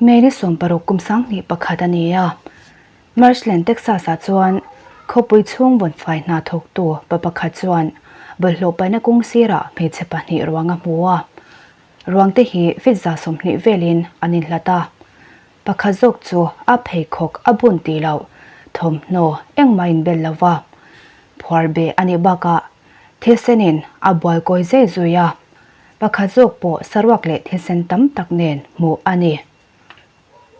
May ni 60 kum 21 a ni a. Marshland, Texas-ah chuan khawpui chhung vawnfai hna thawktu pa pakhat chuan bawlhhlawh paihna kawng sirah hmeichhe pahnih ruang a hmu a. Ruangte hi feet 20 velin an inhlat a. Pakhat zawk chu a pheikhawk a bun tih loh thawmhnaw engmah inbel lo va, phuar beh a nih bakah thisenin a bual kawi zei zui a. Pakhat zawk pawh saruak leh thisen tam tak nen hmuh a ni.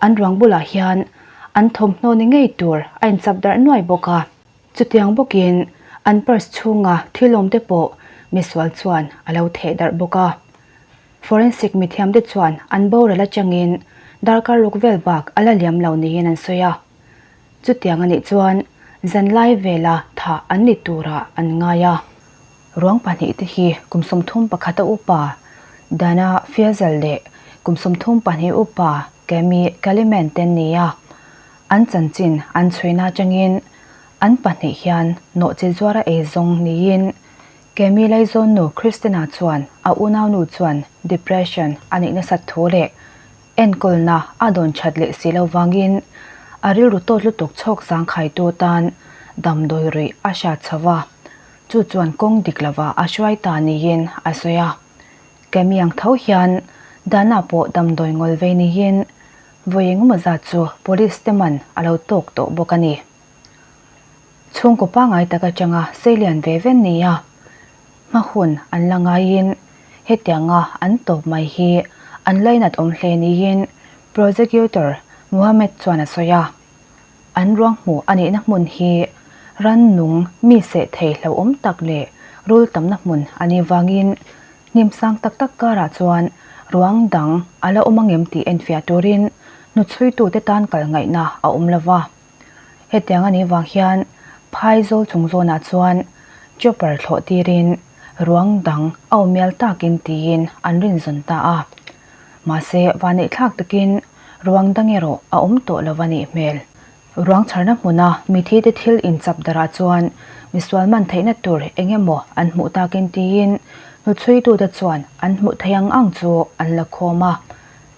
An ruang bulah hian an thawmhnaw ni ngei tur a inchap darh nuai bawk a. Chutiang bawkin an purse chhunga thil awmte pawh misual chuan a lo theh darh bawk a. Forensic mithiamte chuan an boral atangin darkar ruk vel bak a la liam lo niin an sawi a. Chutiang a nih chuan zanlai vela thah an ni turah an ngai a. Ruang pahnihte hi kum 31 a upa Dana Fiazel leh kum 32 upa Kemi Kaliman te an ni a. An chanchin an chhuina atangin an pahnih hian nawhchi zuara ei zawng niin Kemi Laizawnnu Christina chuan a unaunu chuan depression a neih nasat thu leh enkawlna a dawn that leh si lo vangin a rilru tawt lutuk chhawk zangkhaitu tan damdawi ruih a hriat chho va, chu chuan kawng dik lova a hruai ta niin a sawi a. Kemi ang tho hian Dana pawh damdawi ngawl vei niin vawi engemaw zat chu police te man a lo tawk tawh bawk a ni. Chhungkaw pangngai tak atanga seilian ve ve nia hma hun an la ngaiin hetianga an tawp mai hi an lainat awm hle niin Prosecutor Mohammed chuan a sawi a. An ruang hmuh a nihna hmun hi rannung mi seh thei hlauhawm tak leh rul tamna hmun a nih vangin hnim sang tak tak karah chuan ruang dang a la awm angem tih enfiah turin hnuchhuitute tan kal ngaihna a awm lova. Hetiang a nih vang hian Phaizawl chung zawnah chuan chopper thlawh tirin ruang dang a awm mial takin tiin an rinzawn ta a. Mahse, vaneihthlak takin ruang dang erawh a awm tawh lo a nih hmel. Ruang chharna hmuna mithite thil inchap darah chuan misual man theihna tur eng emaw an hmuh takin tiin hnuchhuitute chuan an hmuh theih ang ang chu an la khawm a.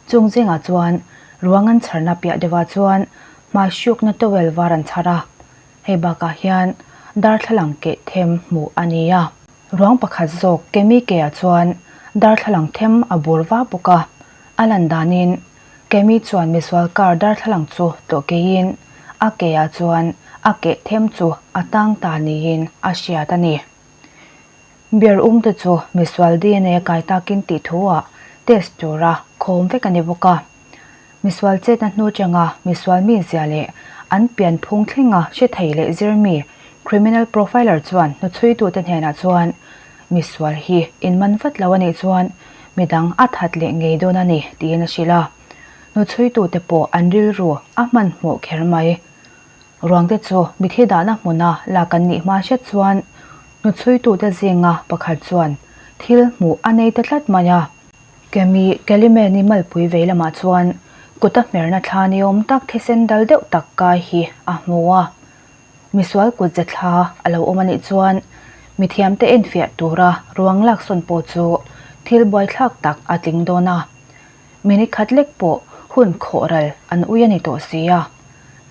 Chung zingah chuan ruang an chharna piah deuhah chuan Hmai hrukna towel var an chhar a, hei bakah hian darthlalang keh them hmuh a ni a. Ruang pakhat zawk Kemi ke-ah chuan darthlalang them a bur va bawk a, a lan danin Kemi chuan misual car darthlalang chu tlawh keiin a ke-ah chuan a keh them chu a tang ta niin a hriat a ni. Beer um te chu misual DNA kai takin tih thu-ah test tura khawm vek a ni bawk a. Misual chetna hnu atanga misual mizia leh an pian phung thlenga hre thei leh zirmi criminal profiler chuan hnuchhuitute hnenah chuan misual hi inman vat lo a nih chuan midang a that leh ngei dawn a ni tiin a hrilh a. Hnuchhuitute pawh an rilru a hmanhmawh kher mai. Ruangte chu mithi dahna hmuna lak an nih hma hret chuan hnuchhuitute zinga pakhat chuan thil hmuh a nei ta tlat mai a. Kemi Kelimeni malpui vei lamah chuan kuta hmerna thla ni awm tak thisen dal deuh tak kai hi a hmu a. Misual kut ze thla a lo awm a nih chuan mithiamte enfiah tura ruang laksawn pawh chu thil buaithlak tak a tling dawn a. Minute khat lek pawh hun khawh ral an ui a ni tawh si a.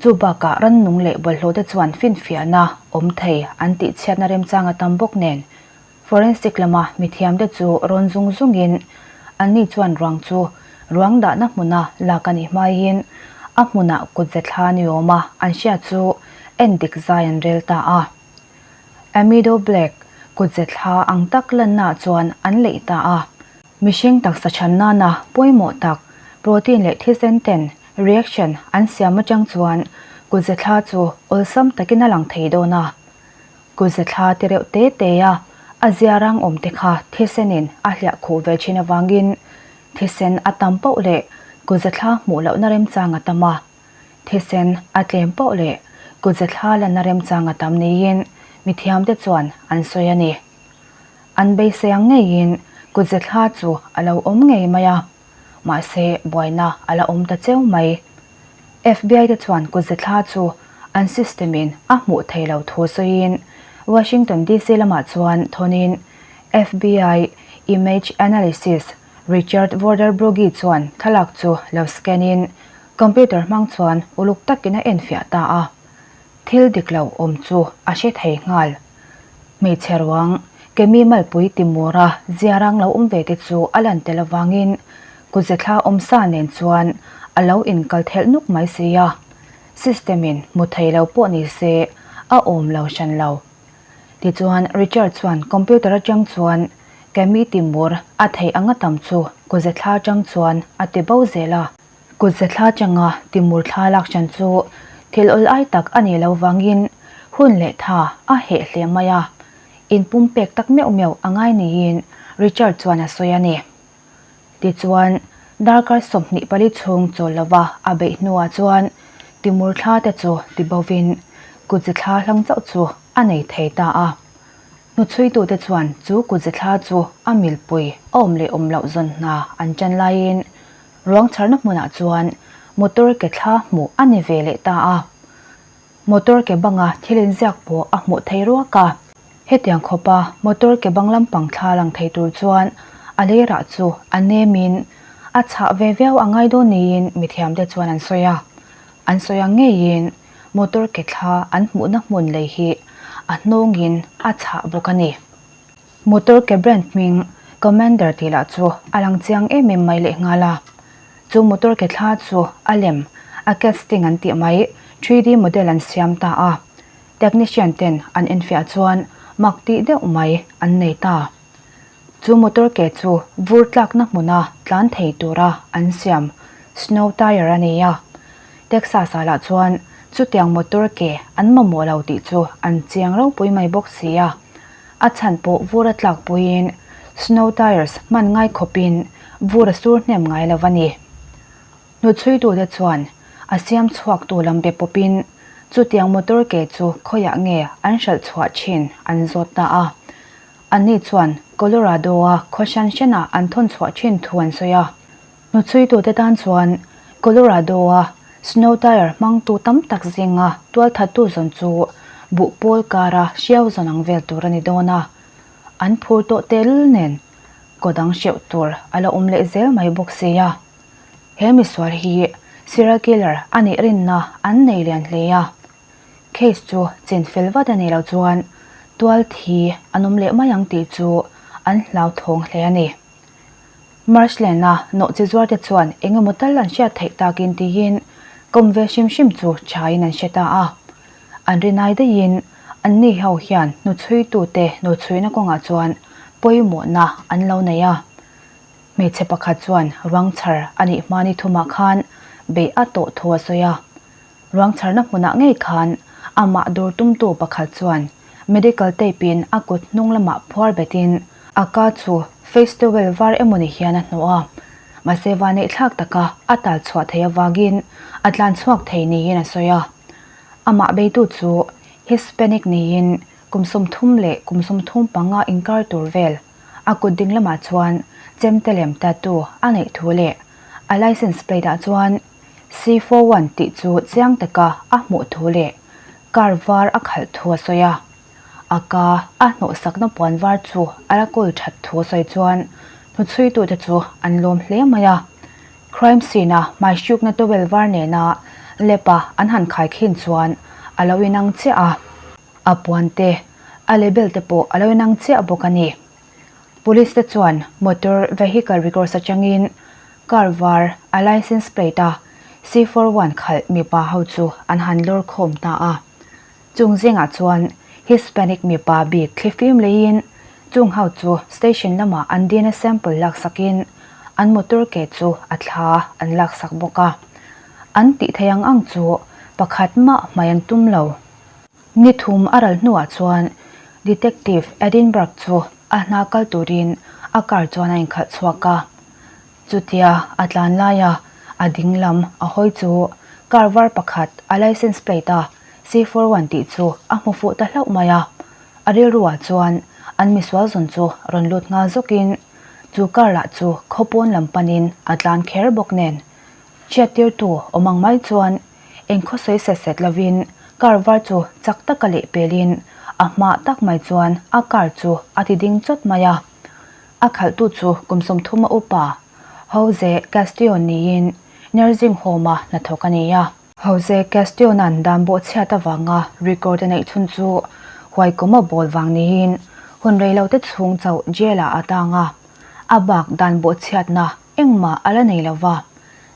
Chu bakah rannung leh bawlhhlawhte chuan finfiahna awm thei an tihchhiatna remchang a tam bawk nen Forensic lama mithiamte chu rawn zung zungin anni chuan ruang chu ruang dahna hmuna lak a nih hmaiin a hmunah kutze thla ni awma an hriat chu en dik zai an rel ta a. Amido Black kutze thla ang tak lannaah chuan an leih ta a. Mihring taksa chhan nana pawimawh tak protein leh thisen ten reaction an siam atang chuan kutze thla chu awlsam takin a lang thei dawn a. Kutze thla ti reuh te te a, a zia rang awm te kha thisenin a hliah khuh ve thin avangin thisen a tam poh leh kutze thla hmuh lohna remchang a tam a, thisen a tlem poh leh kutze thla lanna remchang a tam niin mithiamte chuan an sawi a ni. An beisei ang ngeiin kutze thla chu a lo awm ngei mai a, mahse buaina a la awm ta cheu mai. FBI te chuan kutze thla chu an system in a hmuh thei lo thu sawiin Washington DC lamah chuan thawnin FBI Image Analysis Richard Vorderbrugge chuan thlalak chu lo scan in. Computer hmang chuan uluk takin a enfiah ta a, thil dik lo awm chu a hre thei nghal. Hmeichhe ruang, kemi malpui timura ziarang lo awm ve te chu a lan tel avangin kutze thla awm sa nen chuan a lo inkal thelh nuk mai si a, system in hmu thei lo pawh ni se a awm lo hran lo. Tichuan Richard chuan computer atang chuan Kemi timur a theih anga tam chu kutze thla atang chuan a ti bo zel a. Kutze thla atanga timur thla lak hran chu thil awl ai tak a nih loh vangin hun leh tha a heh hle mai a, inpumpek tak meuh meuh a ngai niin Richard chuan a sawi a ni. Tichuan, darkar 24 chhung chawl lova a beih hnuah chuan Timur thla te chu tibovin kutze thla hlang chauh chu a nei thei ta a. Hnuchhuitute chuan chu kutze thla chu a milpui a awm leh awm loh zawn hna an ṭan laiin ruang chharna hmunah chuan motor ke thla hmuh a ni ve leh ta a. Motor ke banga thil inziak pawh a hmuh thei ruak a. Hetiang khawpa motor ke bang lampang thla lang thei tur chuan a leirah chu a nemin a chhah ve viau a ngai dawn niin mithiamte chuan an sawi a. An sawi ang ngeiin motor ke thla an hmuhna hmun lei hi a hnawngin a chhah bawk a ni. Motor ke brand hming Commander tih lah chu a lang chiang em em mai lehnghal a. Chu motor ke thla chu a lem, a casting an tih mai, 3D model an siam ta a. Technician ten an enfiah chuan mak tih deuh mai an nei ta. Chu motor ke chu vur tlakna hmuna tlan thei tura an siam snow tire a nei a. Texas ah lah chuan chutiang motor ke an mamawh lo tih chu an chiang ropui mai bawk si a. A chhan pawh vur a tlak puiin snow tires hman ngai khawpin vur a sur hnem ngai lo a ni. Hnuchhuitute chuan a siam chhuaktu lam be pawpin chutiang motor ke chu khawiah nge an hralh chhuah thin an zawt ta a. Anni chuan Colorado-a khaw hran hranah an thawn chhuah thin thu an sawi a. Hnuchhuitute tan chuan Colorado-a snow tire hmangtu tam tak zinga tualthattu zawn chu buh pawl kara hriau zawn ang vel tur a ni dawn a. An phur tawh telul nen kaw dang hreuh tur a la awm leh zel mai bawk si a. He misual hi serial killer a nih rinna an nei lian hle a. Case chu chin fel vat a nih loh chuan tual thi an awm leh mai ang tih chu an hlauthawng hle a ni. Marshland-a nawhchi zuarte chuan eng emaw tal an hriat theih takin tiin kawm ve hrim hrim chu thain an hre ta a. An rinai daihin anni ho hian hnuchhuitute hnuchhuina kawngah chuan pawimawhna an lo nei a. Hmeichhe pakhat chuan ruang chhar a nih hma ni thumah khan beih a tawh thu a sawi a. Ruang chharna hmunah ngei khan amah dawr tumtu pakhat chuan medical tape-in a kut hnung lamah phuar betin a ka chu face towel var emawni hian a hnawh a. Mahse vaneihthlak taka a tal chhuah theih avangin a tlan chhuak thei niin a sawi a. Amah beitu chu Hispanic niin kum 30 leh kum 35 inkar tur vel a kut ding lamah chuan chemte lem tattoo a neih thu leh a license plate ah chuan C four one tih chu chiang taka a hmuh thu leh car var a khalh thu a sawi a. A ka a hnawhsakna puan var chu a la kawl that thu a sawi chuan hnuchhuitute chu an lawm hle mai a. Crime scene a hmaihrukna towel var nena lep-a an han khaikhin chuan a lo inang chiah a. A puan te, a label te pawh a lo inang chiah bawk a ni. Police te chuan motor vehicle records atangin car var a license plate a C four one khalh mipa ho chu an han lawr khawm ta a. Chung zingah chuan Hispanic mipa bik thlifim leiin chung ho chu station lamah an DNA sample laksakin an motor ke chu a thla an laksak bawk a. An tih theih ang ang chu pakhat mah hmai an tum lo. Ni thum a ral hnuah chuan Detective Edinburgh chu a hna kal turin a car chuan a inkhalh chhuak a. Chutia a tlan laia a ding lam a hawi chu car var pakhat a license plate a C four one tih chu a hmu fuh ta hlauh mai a. A rilruah chuan an misual zawn chu rawn lut nghal zawkin chu car lah chu khawpawn lam panin a tlan kher bawk nen Hriattirtu awm ang mai chuan eng khawsawi set set lovin car var chu chak taka leh pelin a hma tak mai chuan a car chu a ti ding chawt mai a. A khalhtu chu kum 30 a upa Jose Castillon niin Nursing Home-a hnathawk a ni a. Jose Castion-a'n dan bawhchhiat avanga record a neih chhun chu huaikawma bawl vang niin hun reilote chhung chauh jail-ah a tang a, a bak dan bawhchhiatna engmah a la nei lo va.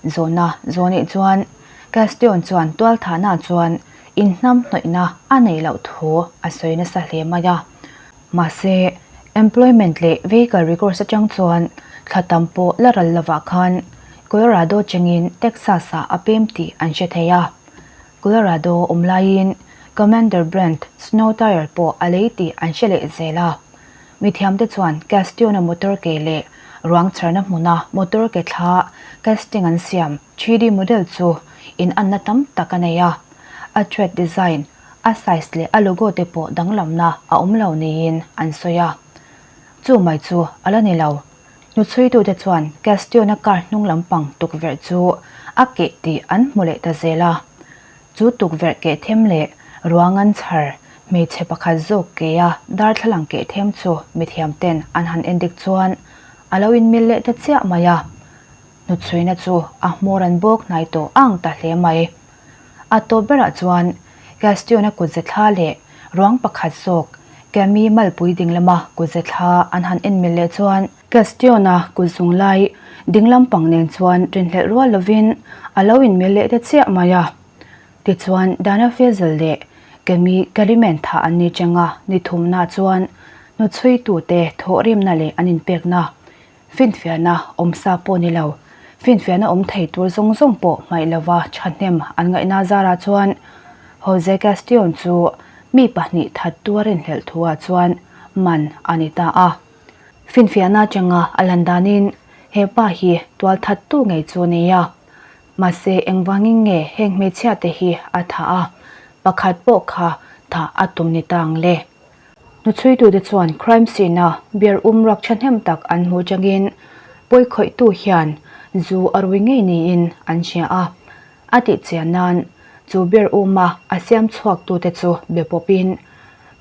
Zawhna zawhnih chuan Castion chuan tualthahna chuan inhnamhnawihna a neih loh thu a sawi nasa hle mai a. Mahse, employment leh vehicle records atang chuan thla tam pawh la ral lovah khan Colorado chengin Texas-ah a pem tih an hre thei a. Colorado awm laiin Commander Brent snow tire pawh a lei tih an hre leh zel a. Mithiamte chuan Castion-a motor ke leh ruang chharna hmuna motor ke thla casting an siam 3D model chu inanna tam tak a nei a. A tread design, a size leh a logo te pawh danglamna a awm lo niin an sawi a. Chu mai chu a la ni lo. Hnuchhuitute chuan Castion-a car hnung lampang tukverh chu a keh tih an hmu leh ta zel a. Chu tukverh keh them leh ruang an chhar hmeichhe pakhat zawk ke a darthlalang keh them chu mithiamten an han endik chuan a lo inmil leh ta chiah mai a. Hnuchhuina chu a hmawr an bawk hnai tawh ang ta hle mai. A tawp berah chuan Castion-a kutze thla leh ruang pakhat zawk Cami malpui dinglama kutze thla an han en mil leh chuan Castion-a kut zung lai dinglam pang nen chuan rinhlelh rual lovin a lo inmil leh ta chiah mai a. Tichuan Dana Fizzle leh Cami Kellyman thah an ni cheng a, ni thumna chuan hnuchhuitute thawhrimna leh an inpekna Finfiahna awm sa pawh ni lo, finfiahna awm thei tur zawng zawng pawh hmaih lova thahnem an ngaihna zarah chuan Jose Castion chu mi pahnih that tuar inhlelh thuah chuan man a ni ta a. Finfiahna atanga a lan danin he pa hi tualthattu ngei chu a ni a, mahse engvangin nge heng hmeichhiate hi a thah a, pakhat pawh kha thah a tum ni ta ang le? Hnuchhuitute chuan crime scene-a beer um ruak thahnem tak an hmuh atangin pawikhawihtu hian zu a rui ngei niin an hria a. A tihchian nan chu beer uma a siam chhuaktute chu be pawpin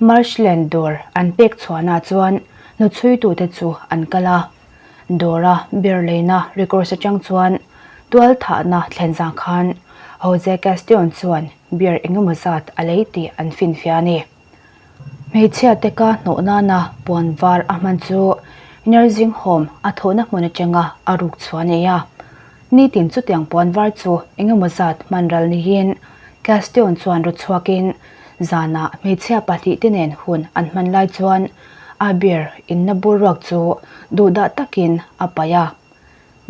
Marshland dawr an pek chhuahna chuan hnuchhuitute chu an kal a. Dawra beer leina records atang chuan tualthahna thlen zang khan Jose Castion chuan beer engemaw zat a lei tih an finfiah a ni. Hmeichhia te ka hnawh nana puan var a hman chu nursing home a thawhna hmun atanga a ruk chhuah a nei a. Nitin chutiang puan var chu engemaw zat hman ral niin Castion chuan rawt chhuakin zanah hmeichhia pahlihte nen hun an hman lai chuan a beer inna bur ruak chu duhdah takin a paih a.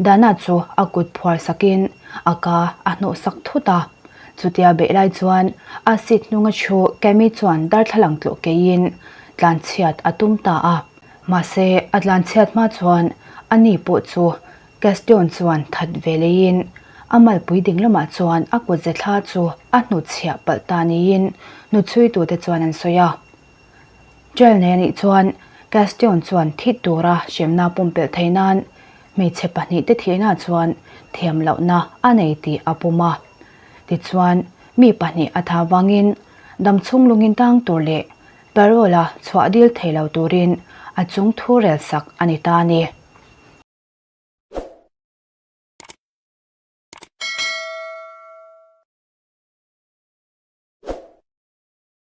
Dana chu a kut phuar sakin a ka a hnawh sak thut a. Chutia beih lai chuan a seat hnunga thu Cami chuan darthlalang tlawh keiin tlanchhiat a tum ta a. Mahse, a tlanchhiat hma chuan a ni pawh chu Gaston chuan that ve leiin a malpui ding lamah chuan a kut ze thla chu a hnutchhiah palh ta niin hnuchhuitute chuan an sawi a. Jail nei a nih chuan Castion chuan thi tura hremna pumpelh theih nan hmeichhe pahnihte thihna chuan thiam lohna a nei tih a pum a. Tichuan, mi pahnih a tha vangin damchhung lungin tang tur leh parole-a chhuah dil thei lo turin a chung thu rel sak a ni ta a ni.